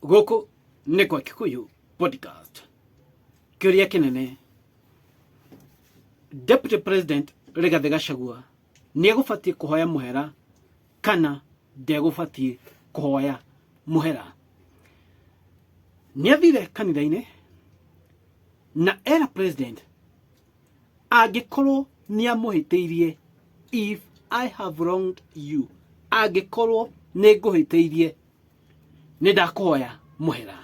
Gũkũ nĩ kwa Kikuyu Podcast. Kĩũria kĩnene, Deputy President Rigathĩ Gachagua nĩ egũbatiĩ kũhoya mũhera kana ndegũbatiĩ kũhoya mũhera? Nĩ athire kanitha-inĩ na era president angĩkorwo nĩ amũhĩtĩirie, if I have wronged you, angĩkorwo nĩ ngũhĩtĩirie nĩ ndakũhoya mũhera.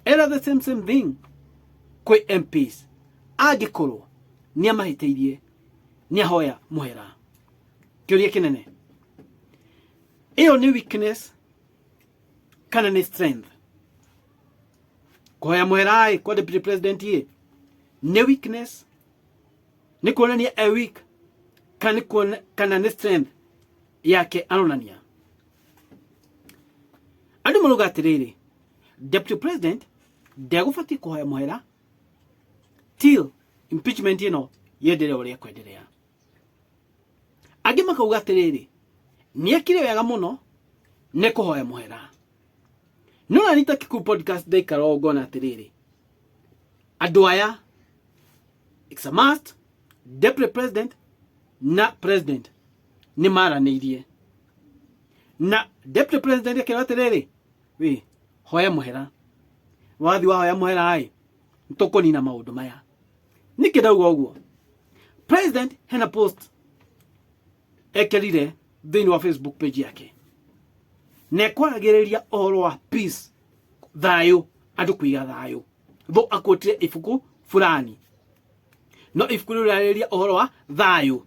Era the same same thing kwĩ MPs, angĩkorwo nĩ amahĩtĩirie nĩ ahoya mũhera. Kĩũria kĩnene, ĩyo nĩ weakness kana nĩ strength? Kũhoya mũhera ĩ kwa deputy president ĩ nĩ weakness, nĩ kuonania e weak, kana nĩ kana nĩ strength yake aronania? Andũ marauga atĩrĩrĩ, deputy president ndegũbatiĩ kũhoya mũhera till impeachment ĩno yenderee ũrĩa kwenderea. Angĩ makauga atĩrĩrĩ, nĩekire wega mũno nĩ kũhoya mũhera. No na nita Kikuyu Podcast ndaikara ũũ ngona atĩrĩrĩ, andũ aya it's a must, deputy president na president nĩ maranĩirie na deputy president akĩra atĩrĩrĩ, wĩ hoya mũhera, wathi wahoya mũhera ĩ tũkũnina maũndũ maya. Nĩkĩ ndauga ũguo? President hena post ekerire thĩinĩ wa Facebook page yake na ekwaragĩrĩria ũhoro wa peace, thayũ, andũ kũiga thayũ. Though akwotire ibuku fulani, no ibuku rĩu rĩrarĩrĩria ũhoro wa thayũ.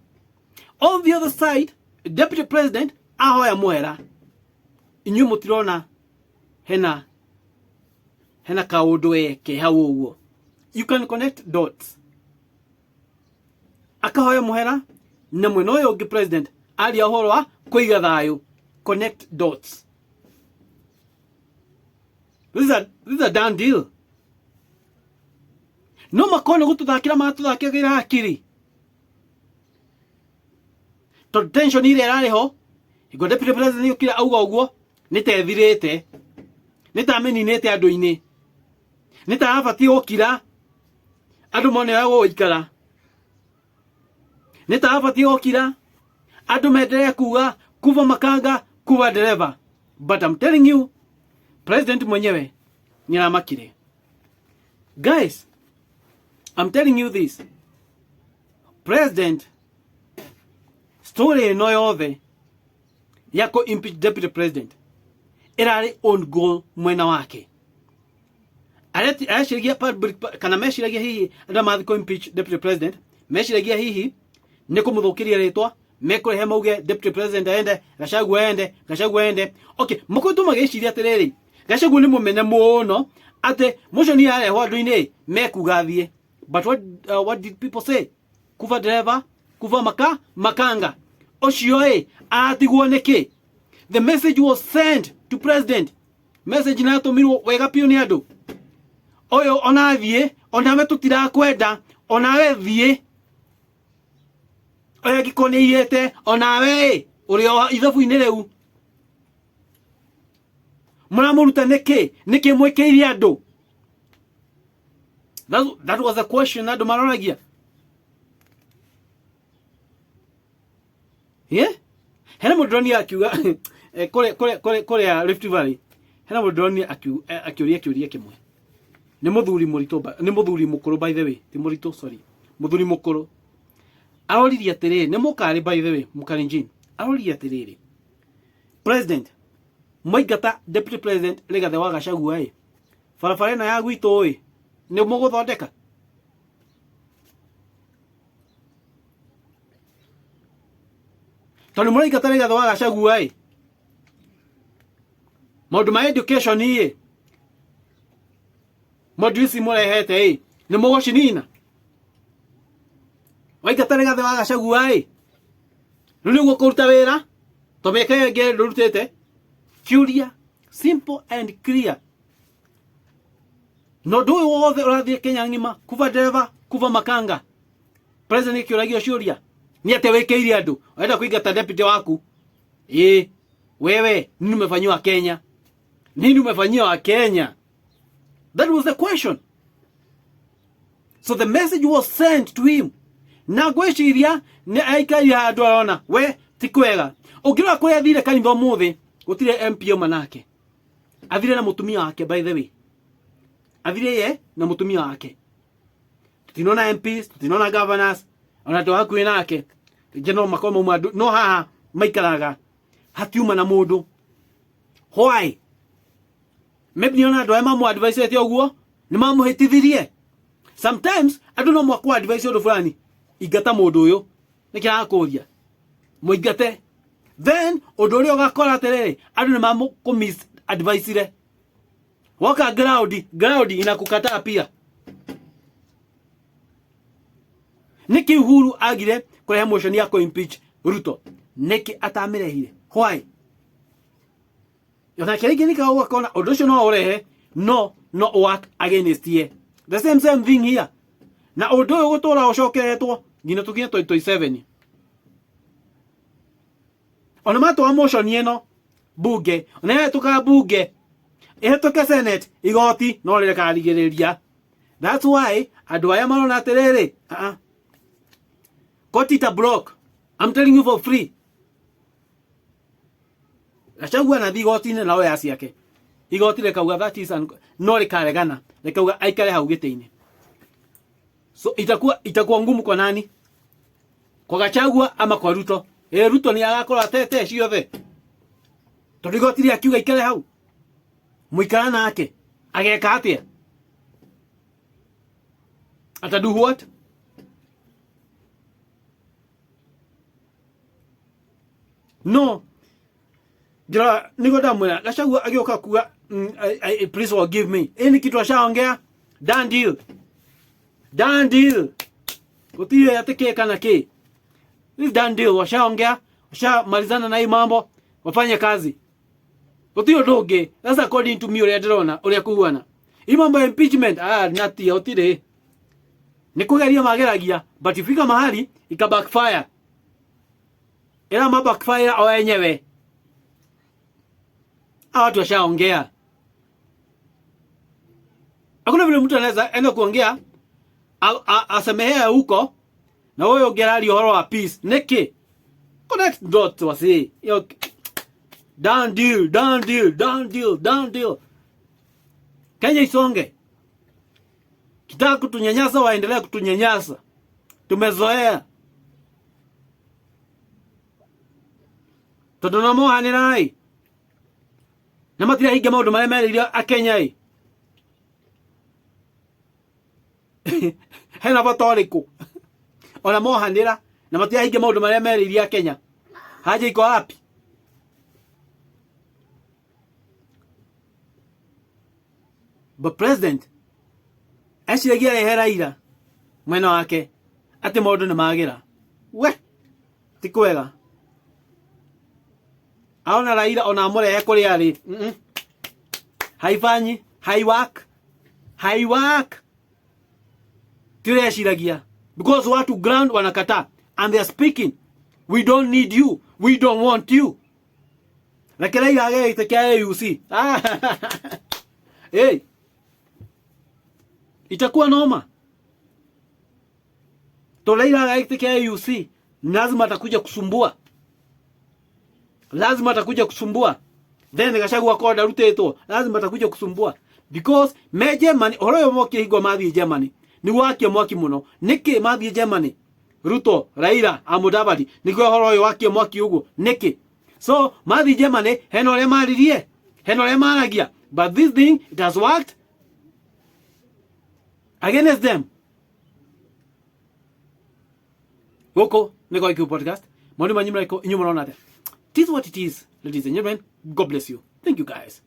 On the other side, deputy president ahoya mũhera. Inyuĩ mũtirona hena hena kaũndũ we ke hau ũguo? You can connect dots. Akahoya mũhera na mwena ũyũ ũngĩ president aria ũhoro wa kũiga thayũ. Connect dots. This is a done deal. No makorwo nĩ gũtũthakĩra maratũthakĩra hakiri, tondũ tension ĩrĩa ĩrarĩ ho hingo deputy president okire auga ũguo nĩ ta ĩthirĩte, nĩ ta amĩninĩte andũ-inĩ, nĩ ta abatiĩ gũkira andũ mone ũrĩa gũgũikara, nĩ ta abatiĩ gũkira andũ mendelee kuga kuva makanga kuva dereva. But I'm telling you, president mwenyewe nĩ aramakire. Guys, I'm telling you this, president story ĩno yothe ya kũ impeach deputy president ĩrarĩ own goal mwena wake. Areciragia kana meciragia hihi andũ arĩa mathiĩ kũ impeach deputy president meciragia hihi nĩ kũmũthũkĩria rĩtwa mekũrehe, mauge deputy president aende, Gachagua ende, Gachagua ende. Okay, makoretwo magĩciria atĩrĩrĩ, Gachagua nĩ mũmene mũno atĩ mũcio nĩ arehwo andũ-inĩ mekuga athiĩ. But what did people say? Kuva dereva kuva makanga, ũcio ĩ aratigwo nĩkĩ? The message was sent to president. Message natũmirwo wega biũ nĩ andũ ũyũ, ona thiĩ onawe tũtirakwenda, onawe thiĩ, ũyũ angĩkorwo nĩ aiyĩte onawe ĩ ũrĩ o ithabu-inĩ rĩu mũramũruta nĩkĩ? Nĩkĩ mwĩkĩire andũ? That was a question andũ maroragia. Yeah? Hena mũndũ ndonire akiuga kũrĩa Rift Valley, hena mũndũ ndonire akĩũria kĩũria kĩmwe. Nĩ mũthuri mũritũ, nĩ mũthuri mũkũrũ, by the way, ti mũritũ, sorry, mũthuri mũkũrũ. Aroririe atĩrĩrĩ, nĩ mũkarĩ, by the way, mũkalenjin. Aroririe atĩrĩrĩ, president mwaingata deputy president Rigathĩ wa Gachagua ĩ, barabara ĩno ya gwitũ ĩ nĩ mũgũthondeka? Tondũ mũraingata Rigathĩ wa Gachagua ĩ, maũndũ ma education ĩ, maũndũ ici mũrehete ĩ nĩ mũgũcinina? Waingata Rigathĩ wa Gachagua ĩ, rĩu nĩguo kũruta wĩra to mĩaka ĩyo ĩngĩ ndũrutĩte? Kĩũria simple and clear. Na ũndũ ũyũ wothe ũrathiĩ Kenya ng'ima, kuva dereva kuva makanga, president akĩũragio ciũria nĩ atĩa wĩkĩire andũ ũrenda kũingata deputy waku? Ĩ wewe nini umefanyiwa Kenya? Nini umefanyia wa Kenya? That was the question. So the message was sent to him. Na ngwĩciria nĩ aikarire handũ arona we ti kwega. Ũngĩrora kũrĩa athire kanitha ũmũthĩ gũtirĩ MP ũma nake. Athire na mũtumia wake, by the way. Athire ye na mũtumia wake. Tutinona MPs, tutinona governors, ona andũ a hakuhĩ nake. Rĩngĩ no makorwo mauma no haha maikaraga hatiuma na mũndũ. Why? Maybe niona andũ arĩa mamũ-advise ũguo nĩ mamũhĩtithirie. Sometimes andũ no mwakũ advise ũndũ fulani, ingata mũndũ ũyũ, nĩkĩ arakũria mũingate, then ũndũ ũrĩa ũgakora atĩrĩrĩ, andũ nĩ mamũkũ misadvice woka ground, ground inakukataa pia. Nĩkĩ Uhuru agire kũrehe motion ya kũ-impeach Ruto? Nĩkĩ atamĩrehire? Why? Onake rĩngĩ nĩkaga ũgakona ũndũ ũcio no ũrehe no work against ye. The same thing here. Na ũndũ ũyũ gũtũra ũcokeretwo nginya tũkinye 2027. Ona matwara motion ĩno bunge, ona ĩhetũka bunge, ĩhetũke Senate, igoti no rĩkarigĩrĩria. That's why andũ aya marona atĩrĩrĩ, uh-uh, court ita block. I'm telling you for free. Gachagua na thiĩ igoti-inĩ na lawyer ciake, igoti rĩkauga that is no rĩkaregana, rĩkauga aikare hau gĩtĩ-inĩ. So itakuwa ngumu kwa nani? Kwa Gachagua ama kwa Ruto? Ruto nĩ agakorwo atete ciothe tondũ igoti rĩakiuga aikare hau. Mũikara nake ageka atĩa? Atadu what? No njira niko ndamwira Gachagua agĩũka kuga, please forgive me, ĩ nĩ kitu ashaongea, done deal, done deal, gũtirĩ atĩ kĩ kana kĩ. This done deal, washaongea, washamalizana na hii mambo, wafanye kazi, gũtirĩ ũndũ ũngĩ. That's according to me, ũrĩa ndĩrona ũrĩa kuhuana hii mambo ya impeachment. Ah, natia gũtirĩ, nĩ kũgeria mageragia, but ifika mahali ika backfire, ila ma backfire o wenyewe. Hawa watu washaongea, hakuna vile mtu anaweza enda kuongea asemehea huko na wewe ũngĩararia ũhoro wa peace nĩkĩ. Connect dot wasi. Yo, done deal, done deal, done deal, done deal. Kenya isonge. Kitaka kutunyanyasa waendelee kutunyanyasa, tumezoea tondũ no mohanĩra na matirahingia maũndũ marĩa merĩire akenya ĩ hena bata ũrĩkũ ona mohanĩra na matirahingia maũndũ marĩa merĩire akenya? Haja iko wapi? But president eciragia rehe Raila mwena wake atĩ maũndũ nĩ magĩra. We ti kwega, aona Raila ona amũrehe kũrĩa arĩ. Haifanyi, haiwork, haiwork. Ti ũrĩa eciragia, because watu ground wanakataa and they are speaking, "We don't need you, we don't want you." Reke Raila agĩe gĩtĩ kĩa AUC. Hey, itakuwa noma to Raila agĩe gĩtĩ kĩa AUC, lazima atakuja kusumbua, lazima atakuja kusumbua. Then Gachagua akorwo ndarutĩtwo, lazima atakuja kusumbua because me Germany ũhoro ũyũ mokire hingo mathiĩ Germany nĩguo wakia mwaki mũno. Nĩkĩ mathiĩ Germany, Ruto, Raila, Mudavadi, nĩguo ũhoro ũyũ wakia mwaki ũguo nĩkĩ? So mathiĩ Germany hena ũrĩa maririe, hena ũrĩa maragia, but this thing, it has worked against them. Gũkũ nĩ kwa IQ Podcast. Maũndũ manyu marĩkũ inyuĩ mũrona atĩa? It is what it is, ladies and gentlemen. God bless you. Thank you, guys.